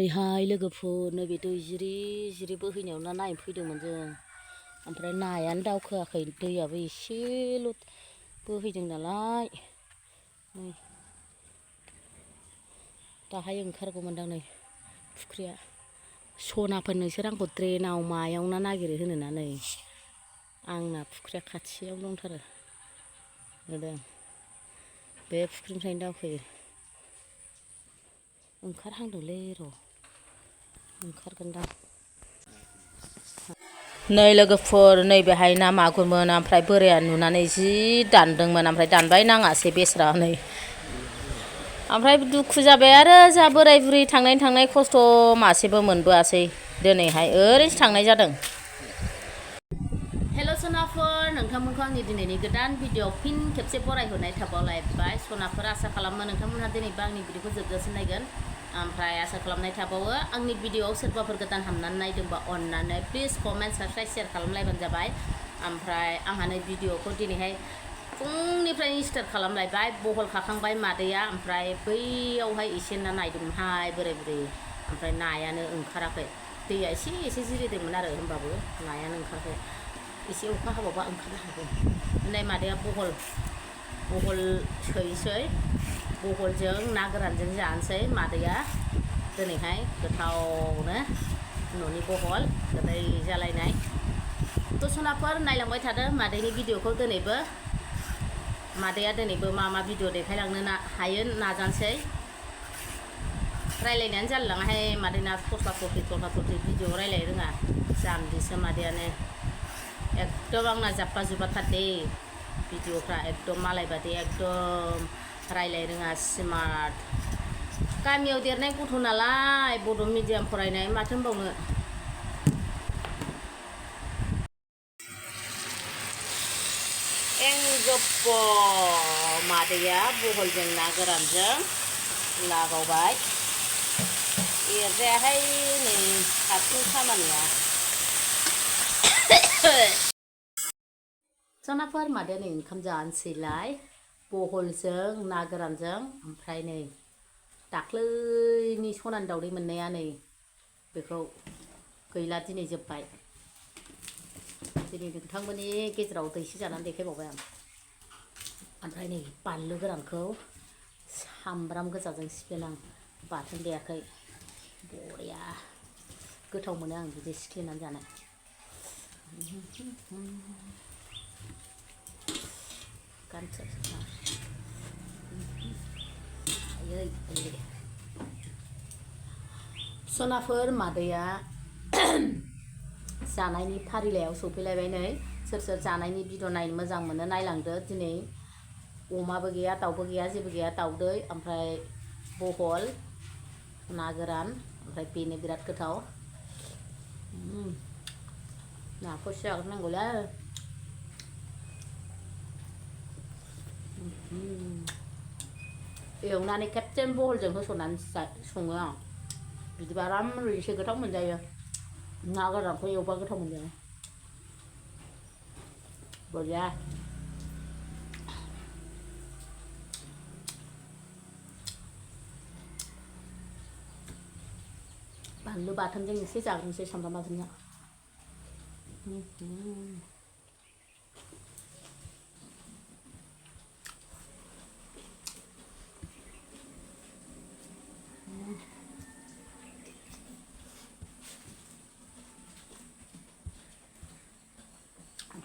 हाय लोगोफोर नैबे दै जिरि बोहैनायाव ना नायनो फैदोंमोन जों ओमफ्राय नायानो दावखोआखै दैयाबो एसेल' बोहैदों नालाय नै दाहाय ओंखारगौमोनदां नै फुख्रिया सनाफोर नोंसोर आंखौ ड्रेनाव मायाव ना नागिरो होनोना नै आंना फुख्रिया खाथियाव दंथारो नुदों बे फुख्रिनिफ्रायनो दावखोयो ओंखारहांदोंलै र' ओंखारगोनदां नै लोगोफोर नैबेहाय ना मागुरमोन ओमफ्राय बोराया नुनानै जि दानदोंमोन ओमफ्राय दानबाय नाङासै बेस्रा नै ओमफ्राय दुखु जाबाय आरो जा बोराय बुरै थांनाय खस्थ' मासेबो मोनबोआसै दिनैहाय ओरैनोसो थांनाय जादों। हेल' सनाफोर नोंथांमोनखौ आंनि दिनैनि गोदान भिडिअ फिन खेबसे बरायहरनाय थाबावलायबाय सनाफोर आसा खालामो नोंथांमोनहा दिनैबा आंनि भिडिअखौ जोबजासिम नायगोन ओमफ्राय आसा खालामनाय थाबावो आंनि भिडिअआव सोरबाफोर गोदान हाबनानै नायदोंबा अननानै प्लिज कमेन्ट साबस्क्राइब शेयार खालामलायबानो जाबाय ओमफ्राय आंहा नै भिडिअखौ दिनैहाय फुंनिफ्रायनो स्टार्ट खालामलायबाय बहल खाखांबाय मादैया ओमफ्राय बैयावहाय एसे ना नायदोंमोनहाय बोराय बुरै ओमफ्राय नायानो ओंखाराखै दैया एसे जिरिदोंमोन आरो होमबाबो नायानो ओंखाराखै एसे अखा हाबावबा ओंखारनो हागौ नै मादैया बहल सैसै बहलजों ना गोरानजों जानोसै मादैया दिनैहाय गोथावनो न'नि बहल गोदै जालायनाय दसनाफोर नायलांबाय थादो मादैनि भिडिअखौ दिनैबो मादैया दिनैबो मा भिडिअ देखायलांनो हायो नाजानोसै रायलायनायानो जालायलाङाहाय मादैना थस्ला थस्लि भिडिअ रायलायनो रोङा जाम्बिसो मादैयानो एकदम आंना जाब्बा जुब्बाथार दे भिडिअफ्रा एकदम मालाय बादि एकदम रायलाय रोङा स्मार्ट गामियाव देरनाय गथ' नालाय बड' मिडियाम फरायनाय माथो होनबावनो एंगप्प मादैया बहलजों ना गोरानजों लागावबाय एरजायाहाय नै हारसिं खामानिया सनाफोर मादैया नै ओंखाम जानोसैलाय बहलजों ना गोरानजों ओमफ्राय नै दाख्लैनि सनानि दावदै मोननाया नै बेखौ गैला दिनै जोब्बाय दिनै नोंथांमोननि गेजेराव दैसे जानानै देखायबावबाय आं ओमफ्राय नै बानलु गोरानखौ सामब्राम गोजाजों सिफ्लेनां बाथोन देयाखै बरिया गोथाव मोनो आं बिदि सिफ्लेनानै जानो सनाफोर मादैया जानायनि फारिलाइयाव सफैलायबाय नै सोर सोर जानायनि भिडिअ नायनो मोजां मोनो नायलांदो दिनै अमाबो गैया दाउबो गैया जेबो गैया दाउदै ओमफ्राय बहल ना गोरान ओमफ्राय बेनो बिराद गोथाव नाखौ एसे जाग्रोनांगौलै एवनानै खेबसेनो बहलजों होसननानै सङो आं बिदिबा आराम एसे गोथाव मोनजायो ना गोरानखौ एवबा गोथाव मोनजायो बरिया बानलु बाथोनजों एसे जाग्रोनोसै सामब्राम बाथोनजों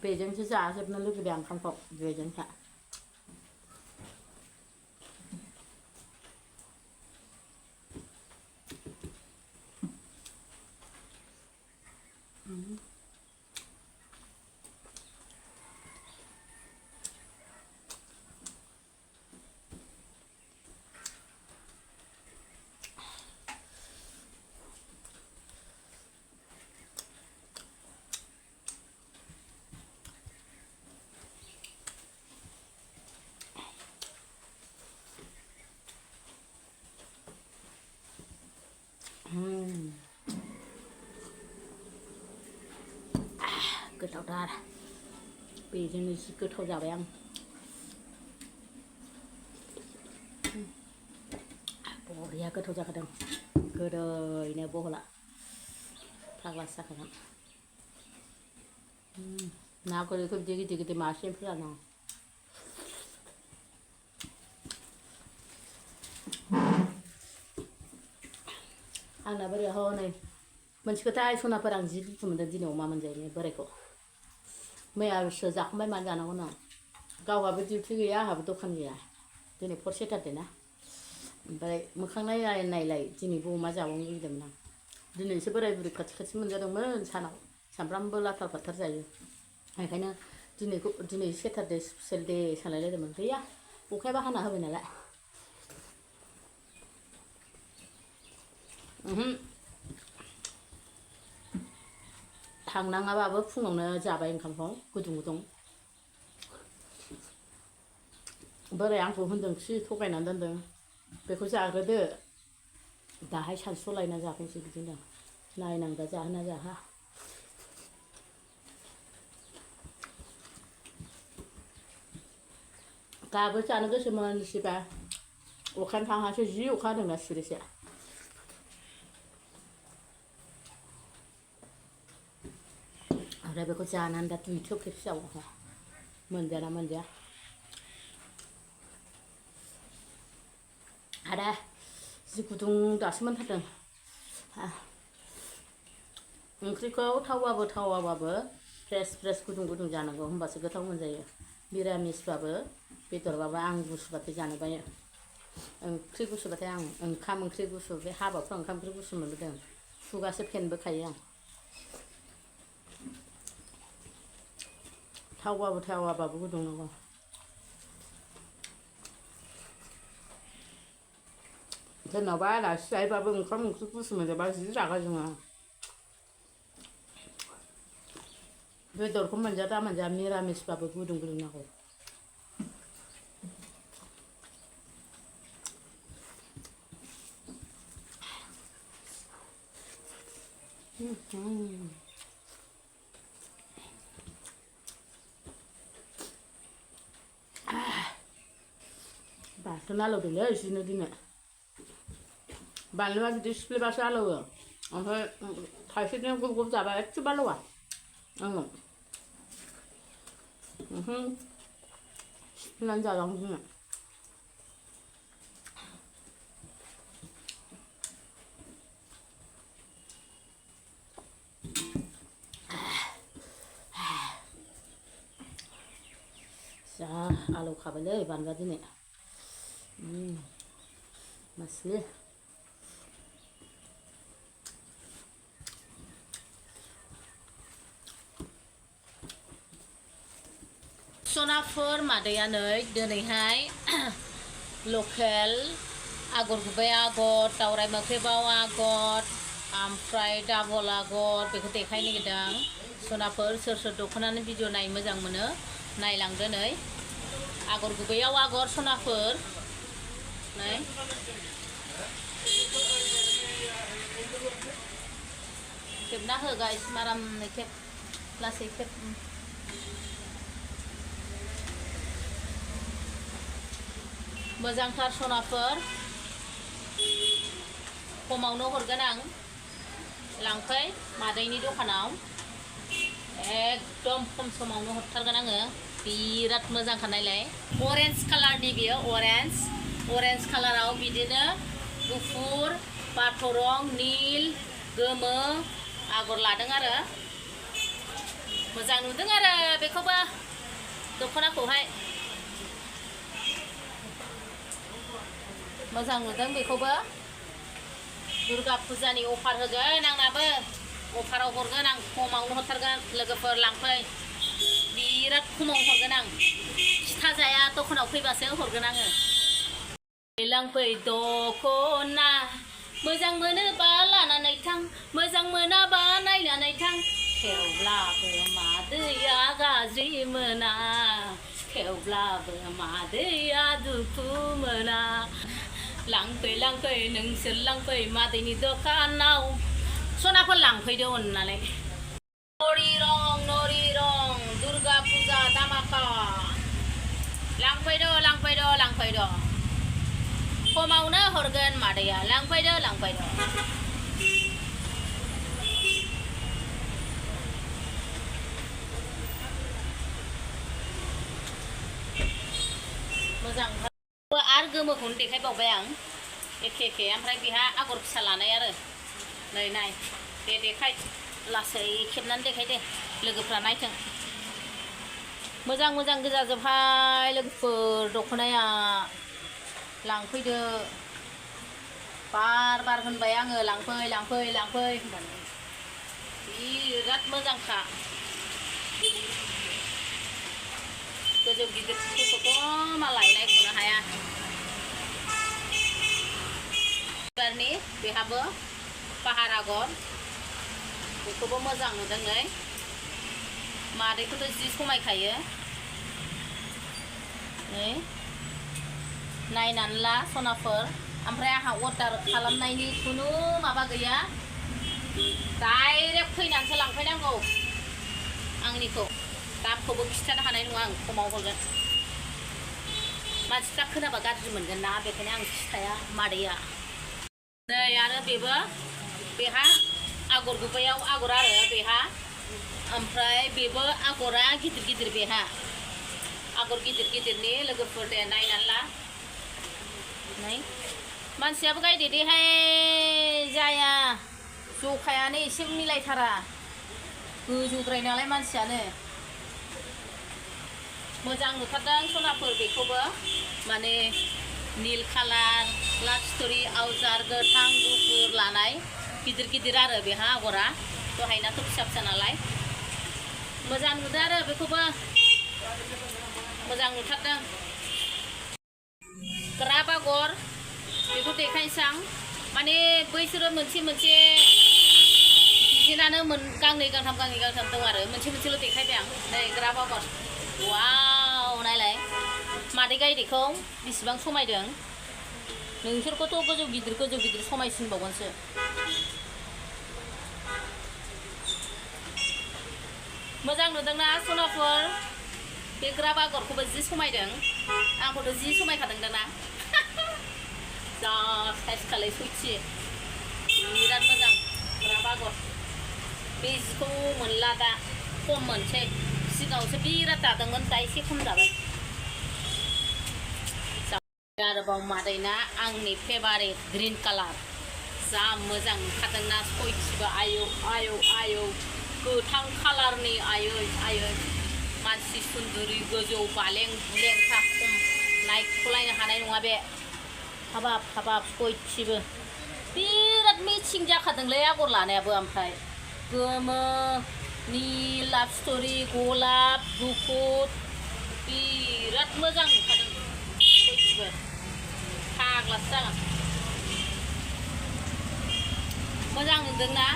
बेजोंसो जाजोबनो लुगैबाय आं ओंखामखौ बेजोंसो गोथावथार बेजोंनो जि गोथाव जाबाय आं बरिया गोथाव जाखादों गोदैनो बहला फाग्ला साखागोन ना गोदैखौ बिदि गिदिर गिदिर मासे फोरानो आंना बोरै हनै मोनसे खोथा सनाफोर आं जि दुखु मोनदों दिनै अमा मोनजायैनो बोरायखौ मैयासो जाखांबाय मानो जानांगौ ना गावहाबो डिउटि गैया आंहाबो दखान गैया दिनै फर सेटारडे ना ओमफ्राय मोखां नायलाय दिनैबो अमा जाबावनो लुगैदोंमोन आं दिनैसो बोराय बुरै खाथि खाथि मोनजादोंमोन सानाव सामफ्रामबो लाथार फाथार जायो ओंखायनो दिनै सेटारडे स्पेसियेल डे सानलायलायदोंमोन गैया अखायाबो हाना होबाय नालाय थांनाङाबाबो फुङावनो जाबाय ओंखामखौ गुदुं गुदुं बोराय आंखौ होनदों खि थगायनानै दोनदों बेखौ जाग्रोदो दाहाय सानसुआव लायना जाफैनोसै बिदिनो नायनांदा जाहोना जाहोआ दाबो जानो गोसोमोन इसेबा अखायानो थाङासै जि अखा हादोंना सिरिसे ओमफ्राय बेखौ जानानै दा दुइथायाव खेबसे जाबावो मोनजाना मोनजाया आदा जि गुदुं दासो मोनथारदों ओंख्रिखौ थावाबाबो फ्रेस गुदुं गुदुं जानांगौ होमबासो गोथाव मोनजायो मिरामिसबाबो बेदरबाबो आं गुसुबाथाय जानो बायो ओंख्रि गुसुबाथाय आं ओंखाम ओंख्रि गुसु बे हाबाफ्राव ओंखाम ओंख्रि गुसु मोनबोदों खुगासो फेनबोखायो आं थावाबाबो गुदुं नांगौ सोरनावबा आलासि जाहैबाबो ओंखाम ओंख्रि गुसु मोनजाबा जि रागा जोङो बेदरखौ मोनजा दा मोनजा मिरामिसबाबो गुदुं गुदुं नांगौ बाथोन आलौदोंलै जिनो दिनै बानलुआ बिदि सिफ्लेबासो आलौवो ओमफ्राय थाइसेजों गब गब जाबा एसेबो आलौवा आङो सिफ्लेनानै जालांगौ दिनै जा आलौखाबायलै बानलुआ दिनै मासलि सनाफोर मादैया नै दिनैहाय लकेल आगर गुबै आगर दावराइ मोख्रेबाव आगर ओमफ्राय डाबल आगर बेखौ देखायनो नागिरदों सनाफोर सोर दखनानि भिडिअ नायनो मोजां मोनो नायलांदो नै आगर गुबैयाव आगर सनाफोर नै खेबना हो गाइस आरामनो खेब लासै खेब मोजांथार सनाफोर खमावनो हरगोन आं लांफै मादैनि दखानाव एकदम खम समावनो हरथारगोन आङो बिराद मोजांखा नायलाय अरेन्ज कालारनि बियो अरेन्ज कालाराव बिदिनो गुफुर बाथ रं नील गोमो आगर लादों आरो मोजां नुदों आरो बेखौबो दखनाखौहाय मोजां नुदों बेखौबो दुर्गा फुजानि अफार होगोन आंनाबो अफाराव हरगोन आं खमावनो हरथारगोन लोगोफोर लांफै बिराद खमाव हरगोन आं खिथा जाया दखानाव फैबासो हरगोन आङो लांफै दखना मोजां मोनोबा लानानै थां मोजां मोनाबा नायनानै थां थेवब्लाबो मादैया गाज्रि मोना थेवब्लाबो मादैया दुखु मोना लांफै नोंसोर लांफै मादैनि दखानाव सनाफोर लांफैदो अननानै नरि रं दुर्गा फुजा धामाका लांफैदो खमावनो हरगोन मादैया लांफैदो लांफैदो मोजां आरो गोमोखौनो देखायबावबाय आं एखे एखे ओमफ्राय बेहा आगर फिसा लानाय आरो नै नाय दे देखाय लासै खेबनानै देखाय दे लोगोफ्रा नायथों मोजां मोजां गोजा जोबहाय लोगोफोर दख'नाया लांफैदो बार बार होनबाय आङो लांफै लांफै लांफै होननानै बिराद मोजांखा गोजौ गिदिरफोरखौथ' मालाय नायख'नो हाया बिबारनि बेहाबो पाहार आगर बेखौबो मोजां नुदों नै मादैखौथ' जि समायखायो नै नायनानै ला सनाफोर ओमफ्राय आंहा अर्डार खालामनायनि खुनु माबा गैया डाइरेक्ट फैनानैसो लांफैनांगौ आंनिखौ दामखौबो खिथानो हानाय नङा आं खमाव हरगोन मानसिफ्रा खोनाबा गाज्रि मोनगोन ना बेखायनो आं खिथाया मादैया नै आरो बेबो बेहा आगर गुबैयाव आगर आरो बेहा ओमफ्राय बेबो आगरा गिदिर गिदिर बेहा आगर गिदिर गिदिरनि लोगोफोर दे नायनानै ला नै मानसियाबो गायदे देहाय जाया जखायानो एसे मिलायथारा गोजौद्राय नालाय मानसियानो मोजां नुथारदों सनाफोर बेखौबो माने नील कालार लाभ स्ट'रि आवजार गोथां गुफुर लानाय गिदिर गिदिर आरो बेहा आगरा दहायनाथ' फिसा फिसा नालाय मोजां नुदों आरो बेखौबो मोजां नुथारदों ग्राब आगर बेखौ देखायनोसै आं माने बैसोरो मोनसे मोनसे डिजाइनानो गांनै गांथाम दं आरो मोनसे मोनसेल' देखायबाय आं नै ग्राब आगर वाव नायलाय मादै गायदेखौ बेसेबां समायदों नोंसोरखौथ' गोजौ गिदिर समायसिनबावगोनसो मोजां नुदोंना सनाफोर बे ग्राब आगरखौबो जि समायदों आंखौथ' जि समायखादों दाना जा साइज खालाय सयथि बिराद मोजां ग्राब आगर बे जिखौ मोनला दा खम मोनसै सिगाङावसो बिराद दादोंमोन दा एसे खम जाबाय आरोबाव मादैना आंनि फेभारेट ग्रीन कालार जा मोजां ओंखारदोंना सयथिबो आयौ आयौ आयौ गोथां कालारनि आयै आयै मानसि सुन्दुरि गोजौ बालें बुलेंथा खम नायख'लायनो हानाय नङा बे हाबाब हाबाब सयथिबो बिराद मेचिं जाखादोंलै आगर लानायाबो ओमफ्राय गोमो नील लाभ स्ट'रि गलाब गुफुर बिराद मोजां ओंखारदों सयथिबो फाग्लासो जागोन मोजां नुदोंना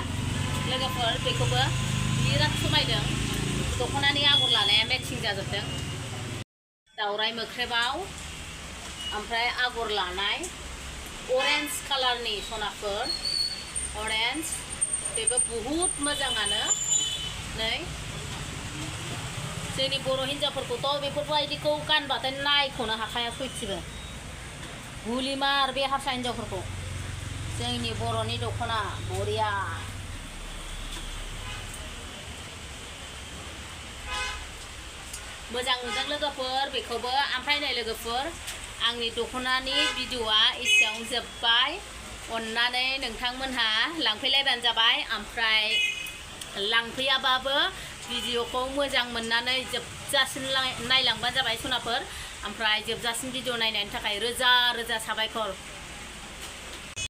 लोगोफोर बेखौबो बिराद समायदों दख'नानि आगर लानाया मेचिं जाजोबदों दावराइ मोख्रेबाव ओमफ्राय आगर लानाय अरेन्ज कालारनि सनाफोर अरेन्ज बेबो बुहुत मोजाङानो नै जोंनि बर' हिन्जावफोरखौथ' बेफोरबायदिखौ गानबाथाय नायख'नो हाखाया सयथिबो गुलिमार बे हारसा हिन्जावफोरखौ जोंनि बर'नि दख'ना बरिया मोजां नुदों लोगोफोर बेखौबो ओमफ्राय नै लोगोफोर आंनि दख'नानि भिडिअआ एसेयावनो जोब्बाय अन्नानै नोंथांमोनहा लांफैलायबानो जाबाय ओमफ्राय लांफैयाबाबो भिडिअखौ मोजां मोननानै जोबजासिम नायलांबानो जाबाय सनाफोर ओमफ्राय जोबजासिम भिडिअ नायनायनि थाखाय रोजा रोजा साबायखर